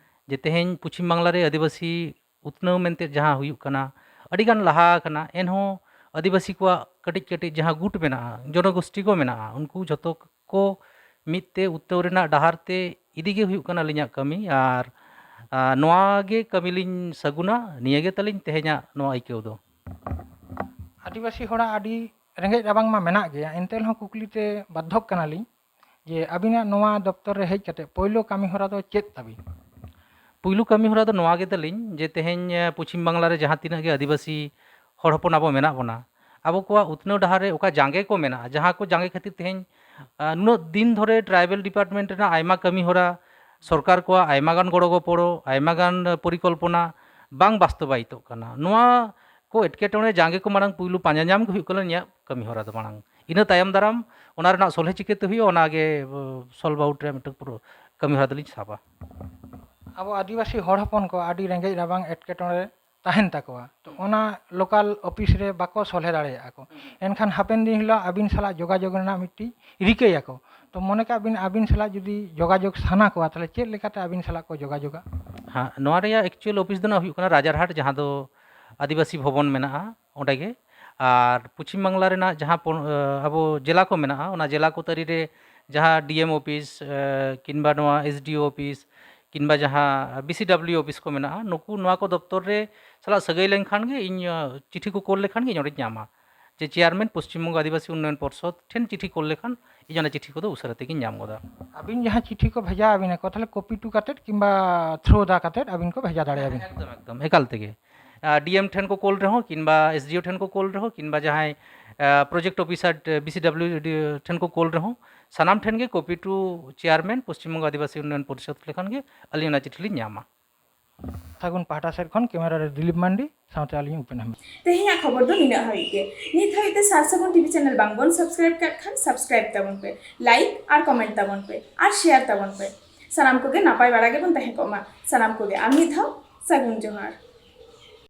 ᱡᱮ ᱛᱮᱦᱮᱧ ᱯᱚᱪᱷᱤᱢ ᱵᱟᱝᱞᱟ ᱨᱮ ᱟᱹᱫᱤᱵᱟᱹᱥᱤ ᱩᱛᱱᱟᱹᱣ ᱢᱮᱱᱛᱮ ᱡᱟᱦᱟᱸ ᱦᱩᱭᱩᱜ ᱠᱟᱱᱟ, ᱟᱹᱰᱤ ᱜᱟᱱ ᱞᱟᱦᱟ ᱟᱠᱟᱱᱟ, ᱮᱱᱦᱚᱸ ᱟᱹᱫᱤᱵᱟᱹᱥᱤ ᱠᱚᱣᱟᱜ ᱠᱟᱹᱴᱤᱡ ᱠᱟᱹᱴᱤᱡ ᱡᱟᱦᱟᱸ ᱜᱩᱴ ᱢᱮᱱᱟᱜᱼᱟ, ᱡᱚᱱᱚᱜᱳᱥᱴᱤ ᱠᱚ ᱢᱮᱱᱟᱜᱼᱟ, ᱩᱱᱠᱩ ᱡᱷᱚᱛᱚ ᱠᱚ ᱢᱤᱫ ᱛᱮ ᱩᱛᱱᱟᱹᱣ ᱨᱮᱱᱟᱜ ᱰᱟᱦᱟᱨ ᱛᱮ ᱤᱫᱤ ᱜᱮ ᱦᱩᱭᱩᱜ ᱠᱟᱱᱟ ᱟᱹᱞᱤᱧᱟᱜ ᱠᱟᱹᱢᱤ᱾ ᱟᱨ, ᱟᱨ ᱱᱚᱣᱟ ᱜᱮ ᱠᱟᱹᱢᱤ ᱞᱤᱧ ᱥᱟᱹᱜᱩᱱᱟ, ᱱᱤᱭᱟᱹ ᱜᱮ ᱛᱟᱹᱞᱤᱧ ᱛᱮᱦᱮᱧᱟᱜ ᱱᱚᱣᱟ ᱟᱹᱭᱠᱟᱹᱣ ᱫᱚ᱾ ᱟᱹᱫᱤᱵᱟᱹᱥᱤ ᱦᱚᱲᱟᱜ ᱟᱹᱰᱤ ᱨᱮᱸᱜᱮᱡ ᱨᱟᱵᱟᱝ ᱢᱟ ᱢᱮᱱᱟᱜ ᱜᱮᱭᱟ, ᱮᱱᱛᱮ ᱨᱮᱦᱚᱸ ᱠᱩᱠᱞᱤ ᱛᱮ ᱵᱟᱫᱽᱫᱷᱚᱠ ᱠᱟᱱᱟᱞᱤᱧ᱾ ᱡᱮ ᱟᱹᱵᱤᱱᱟᱜ ᱱᱚᱣᱟ ᱫᱚᱯᱛᱚᱨ ᱨᱮ ᱦᱮᱡ ᱠᱟᱛᱮ ᱯᱳᱭᱞᱳ ᱠᱟᱹᱢᱤ ᱦᱚᱨᱟ ᱫᱚ ᱪᱮᱫ ᱛᱟᱹᱵᱤᱱ? ᱯᱩᱭᱞᱩ ᱠᱟᱹᱢᱤ ᱦᱚᱨᱟ ᱫᱚ ᱱᱚᱣᱟ ᱜᱮ ᱛᱟᱹᱞᱤᱧ ᱡᱮ ᱛᱮᱦᱮᱧ, ᱮ, ᱯᱚᱪᱷᱤᱢ ᱵᱟᱝᱞᱟ ᱨᱮ ᱡᱟᱦᱟᱸ ᱛᱤᱱᱟᱹᱜ ᱜᱮ ᱟᱹᱫᱤᱵᱟᱹᱥᱤ ᱦᱚᱲ ᱦᱚᱯᱚᱱ ᱟᱵᱚ ᱢᱮᱱᱟᱜ ᱵᱚᱱᱟ, ᱟᱵᱚ ᱠᱚᱣᱟᱜ ᱩᱛᱱᱟᱹᱣ ᱰᱟᱦᱟᱨ ᱨᱮ ᱚᱠᱟ ᱡᱟᱸᱜᱮ ᱠᱚ ᱢᱮᱱᱟᱜᱼᱟ, ᱡᱟᱦᱟᱸ ᱠᱚ ᱡᱟᱸᱜᱮ ᱠᱷᱟᱹᱛᱤᱨ ᱛᱮᱦᱮᱧ, ᱟ, ᱱᱩᱱᱟᱹᱜ ᱫᱤᱱ ᱫᱷᱚᱨᱮ ᱴᱨᱟᱭᱵᱮᱞ ᱰᱤᱯᱟᱨᱴᱢᱮᱱᱴ ᱨᱮᱱᱟᱜ ᱟᱭᱢᱟ ᱠᱟᱹᱢᱤ ᱦᱚᱨᱟ, ᱥᱚᱨᱠᱟᱨ ᱠᱚᱣᱟᱜ ᱟᱭᱢᱟ ᱜᱟᱱ ᱜᱚᱲᱚ ᱜᱚᱯᱚᱲᱚ, ᱟᱭᱢᱟ ᱜᱟᱱ ᱯᱚᱨᱤᱠᱚᱞᱯᱚᱱᱟ ᱵᱟᱝ ᱵᱟᱥᱛᱚᱵᱟᱭᱤᱛᱚᱜ ᱠᱟᱱᱟ᱾ ᱱᱚᱣᱟ ᱠᱚ ᱮᱴᱠᱮᱴᱚᱬᱮ ᱡᱟᱸᱜᱮ ᱠᱚ ᱢᱟᱲᱟᱝ ᱯᱩᱭᱞᱩ ᱯᱟᱸᱡᱟ ᱧᱟᱢ ᱜᱮ ᱦᱩᱭᱩᱜ ᱠᱟᱱᱟ ᱤᱧᱟᱹᱜ ᱠᱟᱹᱢᱤ ᱦᱚᱨᱟ ᱫᱚ ᱢᱟᱲᱟᱝ᱾ ᱤᱱᱟᱹ ᱛᱟᱭᱚᱢ ᱫᱟᱨᱟᱢ ᱚᱱᱟ ᱨᱮᱱᱟᱜ ᱥᱚᱞᱦᱮ ᱪᱤᱠᱟᱹᱛᱮ ᱦᱩᱭᱩᱜᱼᱟ, ᱚᱱᱟ ᱜᱮ, ᱚ, solve out ᱨᱮ ᱢᱤᱫᱴᱟᱝ ᱯᱩᱨᱟᱹ ᱠᱟᱹᱢᱤ ᱦᱚᱨᱟ ᱫᱚᱞᱤᱧ ᱥᱟᱵᱟ᱾ ᱟᱵᱚ ᱟᱹᱫᱤᱵᱟᱹᱥᱤ ᱦᱚᱲ ᱦᱚᱯᱚᱱ ᱠᱚ ᱟᱹᱰᱤ ᱨᱮᱸᱜᱮᱡ ᱨᱟᱵᱟᱝ ᱮᱴᱠᱮᱴᱚᱬᱮ ᱛᱟᱦᱮᱱ ᱛᱟᱠᱚᱣᱟ, ᱛᱚ ᱚᱱᱟ ᱞᱳᱠᱟᱞ ᱚᱯᱷᱤᱥ ᱨᱮ ᱵᱟᱠᱚ ᱥᱚᱞᱦᱮ ᱫᱟᱲᱮᱭᱟᱜᱼᱟ ᱠᱚ, ᱮᱱᱠᱷᱟᱱ ᱦᱟᱯᱮᱱ ᱫᱤᱱ ᱦᱤᱞᱳᱜ ᱟᱹᱵᱤᱱ ᱥᱟᱞᱟᱜ ᱡᱳᱜᱟᱡᱳᱜᱽ ᱨᱮᱱᱟᱜ ᱢᱤᱫᱴᱤᱡ ᱨᱤᱠᱟᱹᱭᱟᱠᱚ᱾ ᱛᱚ ᱢᱚᱱᱮ ᱠᱟᱜ ᱵᱤᱱ ᱟᱹᱵᱤᱱ ᱥᱟᱞᱟᱜ ᱡᱩᱫᱤ ᱡᱳᱜᱟᱡᱳᱜᱽ ᱥᱟᱱᱟ ᱠᱚᱣᱟ, ᱛᱟᱦᱚᱞᱮ ᱪᱮᱫ ᱞᱮᱠᱟᱛᱮ ᱟᱹᱵᱤᱱ ᱥᱟᱞᱟᱜ ᱠᱚ ᱡᱳᱜᱟᱡᱳᱜᱟ? ᱦᱮᱸ, ᱱᱚᱣᱟ ᱨᱮᱭᱟᱜ ᱮᱠᱪᱩᱭᱮᱞ ᱚᱯᱷᱤᱥ ᱫᱚ ᱱᱟᱜ ᱦᱩᱭᱩᱜ ᱠᱟᱱᱟ ᱨᱟᱡᱟᱨᱦᱟᱴ, ᱡᱟᱦᱟᱸ ᱫᱚ ᱟᱹᱫᱤᱵᱟᱹᱥᱤ ᱵᱷᱚᱵᱚᱱ ᱢᱮᱱᱟᱜᱼᱟ, ᱚᱸᱰᱮ ᱜᱮ᱾ ᱟᱨ ᱯᱚᱪᱷᱤᱢ ᱵᱟᱝᱞᱟ ᱨᱮᱱᱟᱜ ᱡᱟᱦᱟᱸ ᱯᱚᱱ-, ᱟᱵᱚ ᱡᱮᱞᱟ ᱠᱚ ᱢᱮᱱᱟᱜᱼᱟ, ᱚᱱᱟ ᱡᱮᱞᱟ ᱠᱚ ᱛᱟᱹᱨᱤ ᱨᱮ ᱡᱟᱦᱟᱸ ᱰᱤ ᱮᱢ ᱚᱯᱷᱤᱥ, ᱮ, ᱠᱤᱝᱵᱟ ᱱᱚᱣᱟ ᱮᱥ ᱰᱤ ᱳ ᱚᱯᱷᱤᱥ, ᱠᱤᱝᱵᱟ ᱡᱟᱦᱟᱸ ᱵᱤ ᱥᱤ ᱰᱟᱵᱽᱞᱤᱭᱩ ᱚᱯᱷᱤᱥ ᱠᱚ ᱢᱮᱱᱟᱜᱼᱟ, ᱱᱩᱠᱩ ᱱᱚᱣᱟ ᱠᱚ ᱫᱚᱯᱛᱚᱨ ᱨᱮ ᱥᱟᱞᱟᱜ ᱥᱟᱹᱜᱟᱹᱭ ᱞᱮᱱᱠᱷᱟᱱ ᱜᱮ ᱤᱧ, ᱮ, ᱪᱤᱴᱷᱤ ᱠᱚ ᱠᱳᱞ ᱞᱮᱠᱷᱟᱱ ᱜᱮ ᱤᱧ ᱚᱸᱰᱮᱧ ᱧᱟᱢᱟ᱾ ᱡᱮ ᱪᱮᱭᱟᱨᱢᱮᱱ ᱯᱚᱥᱪᱤᱢ ᱵᱚᱝᱜᱚ ᱟᱹᱫᱤᱵᱟᱹᱥᱤ ᱩᱱᱱᱚᱭᱚᱱ ᱯᱚᱨᱥᱚᱫ ᱴᱷᱮᱱ ᱪᱤᱴᱷᱤ ᱠᱳᱞ ᱞᱮᱠᱷᱟᱱ ᱤᱧ ᱚᱱᱟ ᱪᱤᱴᱷᱤ ᱠᱚᱫᱚ ᱩᱥᱟᱹᱨᱟ ᱛᱮᱜᱮᱧ ᱧᱟᱢ ᱜᱚᱫᱟ᱾ ᱟᱹᱵᱤᱱ ᱡᱟᱦᱟᱸ ᱪᱤᱴᱷᱤ ᱠᱚ ᱵᱷᱮᱡᱟ ᱟᱹᱵᱤᱱᱟ ᱠᱚ, ᱛᱟᱦᱚᱞᱮ ᱠᱚᱯᱤ ᱴᱩ ᱠᱟᱛᱮᱫ ᱠᱤᱝᱵᱟ ᱛᱷᱨᱳ ᱫᱟ ᱠᱟᱛᱮᱫ ᱟᱹᱵᱤᱱ ᱠᱚ ᱵᱷᱮᱡᱟ ᱫᱟᱲᱮᱭᱟᱵᱤᱱ? ᱮᱠᱫᱚᱢ, ᱮᱠᱫᱚᱢ, ᱮᱠᱟᱞ ᱛᱮᱜᱮ᱾ ᱟᱨ ᱰᱤ ᱮᱢ ᱴᱷᱮᱱ ᱠᱚ ᱠᱳᱞ ᱨᱮᱦᱚᱸ, ᱠᱤᱝᱵᱟ ᱮᱥ ᱰᱤ ᱳ ᱴᱷᱮᱱ ᱠᱚ ᱠᱳᱞ ᱨᱮᱦᱚᱸ, ᱠᱤᱝᱵᱟ ᱡᱟᱦᱟᱸᱭ, ᱟ, project officer, B C W D ᱴᱷᱮᱱ ᱠᱚ ᱠᱳᱞ ᱨᱮᱦᱚᱸ, ᱥᱟᱱᱟᱢ ᱴᱷᱮᱱ ᱜᱮ copy to chairman Paschim Banga Adibasi Unnayan Parishad ᱞᱮᱠᱷᱟᱱ ᱜᱮ ᱟᱹᱞᱤᱧ ᱚᱱᱟ ᱪᱤᱴᱷᱤ ᱞᱤᱧ ᱧᱟᱢᱟ᱾ ᱥᱟᱹᱜᱩᱱ ᱯᱟᱦᱴᱟ ᱥᱮᱫ ᱠᱷᱚᱱ ᱠᱮᱢᱮᱨᱟ ᱨᱮ ᱫᱤᱞᱤᱯ ᱢᱟᱱᱰᱤ ᱥᱟᱶᱛᱮ ᱟᱹᱞᱤᱧ ᱩᱯᱮᱱ ᱦᱮᱢᱵᱨᱚᱢ᱾ ᱛᱮᱦᱮᱧᱟᱜ ᱠᱷᱚᱵᱚᱨ ᱫᱚ ᱱᱤᱱᱟᱹᱜ ᱦᱟᱹᱵᱤᱡ ᱜᱮ᱾ ᱱᱤᱛ ᱦᱟᱹᱵᱤᱡ ᱛᱮ ᱥᱟᱨ ᱥᱟᱹᱜᱩᱱ ᱴᱤᱵᱷᱤ ᱪᱮᱱᱮᱞ ᱵᱟᱝ ᱵᱚᱱ ᱥᱟᱵᱥᱠᱨᱟᱭᱤᱵ ᱠᱟᱜ ᱠᱷᱟᱱ ᱥᱟᱵᱥᱠᱨᱟᱭᱤᱵ ᱛᱟᱵᱚᱱ ᱯᱮ, ᱞᱟᱭᱤᱠ ᱟᱨ ᱠᱚᱢᱮᱱᱴ ᱛᱟᱵᱚᱱ ᱯᱮ, ᱟᱨ ᱥᱮᱭᱟᱨ ᱛᱟᱵᱚᱱ ᱯᱮ᱾ ᱥᱟᱱᱟᱢ ᱠᱚᱜᱮ ᱱᱟᱯᱟᱭ ᱵᱟᱲᱟ ᱜᱮᱵᱚᱱ ᱛᱟᱦᱮᱸ ᱠᱚᱜ ᱢᱟ᱾ ᱥᱟᱱᱟᱢ ᱠᱚᱜᱮ ᱟᱨ ᱢᱤᱫ ᱫᱷᱟᱣ ᱥᱟᱹᱜᱩᱱ ᱡᱚᱦᱟᱨ᱾